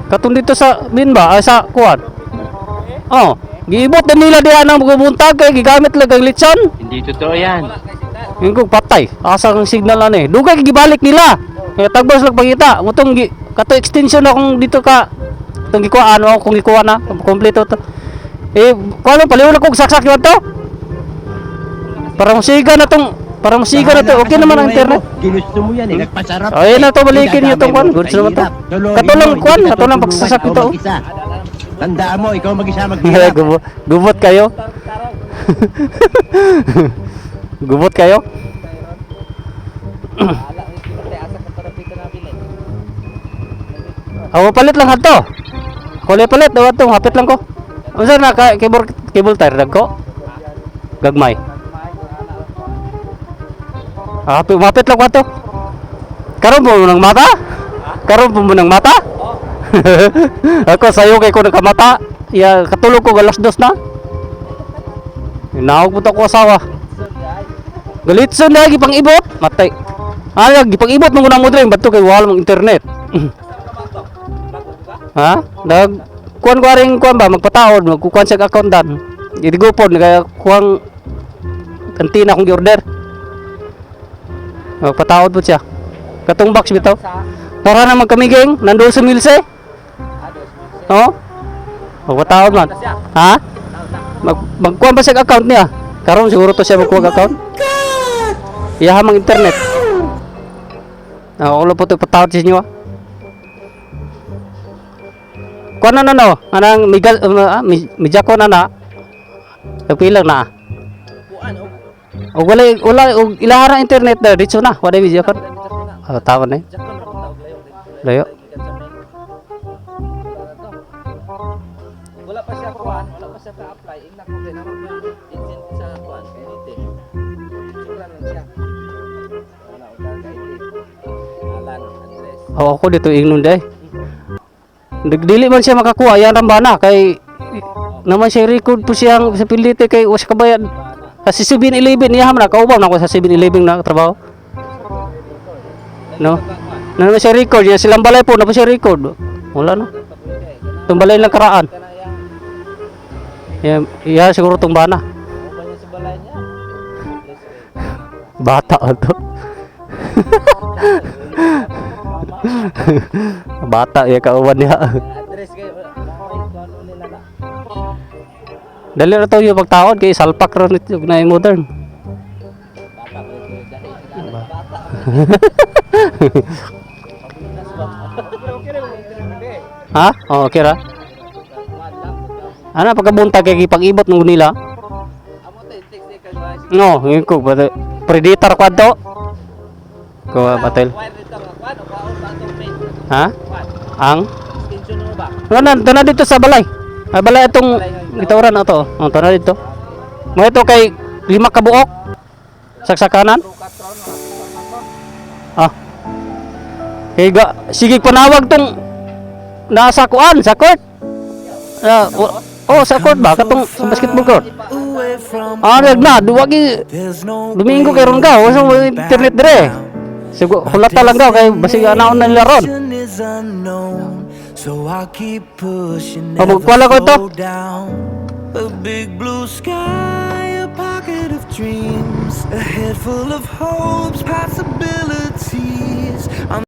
Katong dito sa Binba, ay sa kuan. Oh, giibot din nila diha nang buntag kay gigamit lang ang litson. Hindi totoo yan. Yung kong patay. Asa ang signal ani. Dugay kay gibalik nila. Kaya tagbas lang pangita. Mutong gi, kato extension na kung dito ka itong gikuha ano kung gikuha na kompleto to. Eh, kuno paliw na kog saksak yun to. Para musiga na to. Okay naman ang internet. Ginusto mo yan eh, nagpasarap. Oh, ayun na to, balikin niyo tong kwan. Goods naman to. Katulong kwan, katulong pagsasak ito. Ikaw mag-isa. Tandaan mo, ikaw mag-isa maghirap. Gubot kayo. Gubot kayo. Ako palit lang hadto. Kulay palit daw ato, hapit lang ko. Unsa na ka cable cable tire dagko? Gagmay. Ah, hapit mapit lang ko ato. Karon po mo nang mata? Karon po mo nang mata? Ako sayo kay ko nagkamata. Ya katulog ko 2:00 na. Inaog po to ko asawa. Galitson na gipang ibot. Matay. Ah, gipang ibot mo na mo dre bato kay wala mong internet. Ha? Nag kuan ko ring kuan ba magpataod magkukuan sa account dan. Irigupon kaya kuang antina akong gi-order. Magpataod po siya. Katong box bitaw. Tara na magkamiging, nandoon sa Milse. Oo. Magpataod man. Ha? Magkuan ba siya account niya? Karon siguro to siya magkuha account. Iya mang internet. Ah, ako lang po ito patawad sa inyo ah. Kuan na na no, anang migal midya ko na na. Nagpilang na. O wala wala og ilahara internet na dito na, wala midya kon. Ah, tama na eh. Layo. Wala pa siya kuan, wala pa siya ka-apply. Ingna ko kay naman niya agent sa kuan, community. Sura lang siya. Wala og ka ID. Alan, address. Oo, ako dito ingnon day. Nagdili man siya makakuha yan rambana kay naman siya record po siyang sa pilite kay was kabayad. Kasi 7-Eleven niya man kaubaw na ako sa 7-Eleven na trabaho. No? Na naman siya record, yan silang balay po na po siya record. Wala na. Itong balay lang karaan. Ya, ya siguro itong bana. Uban niya sa balay niya. Bata to. Bata ya kauban niya. Address kay wala may kuan nila na. Dali ra to yung pagtaon kay salpak ra nito na yung modern. Bata ba ito? Dahil bata. Ha? Oh, okay ra. Ana pagkabuntag kay gipag-ibot nung nila. Amo tay text ni kay wala No, ngin ko ba predator ko adto. Ko batel. Wire dito nga kuan o kaon ba atong main? Ha? Kuan. Ang Extension mo ba? wala na na dito sa balay. Ay balay itong gitawran na to. Oh, tara dito. Mo ito kay lima ka buok. Saksakanan. Ah. Kay ga sige panawag tong nasa kuan sa court. Ah, oh, sa court ba katong sa basketball court. Away from Ah, nag na duwagi There's no Domingo kay ron ka, wala mo internet dire. Sigo hulata lang daw kay basig anaon na nila ron. Destination is unknown, so I keep pushing, Oh, never magkuwala ko ito. slow down. A big blue sky, a pocket of dreams, a head full of hopes, possibilities.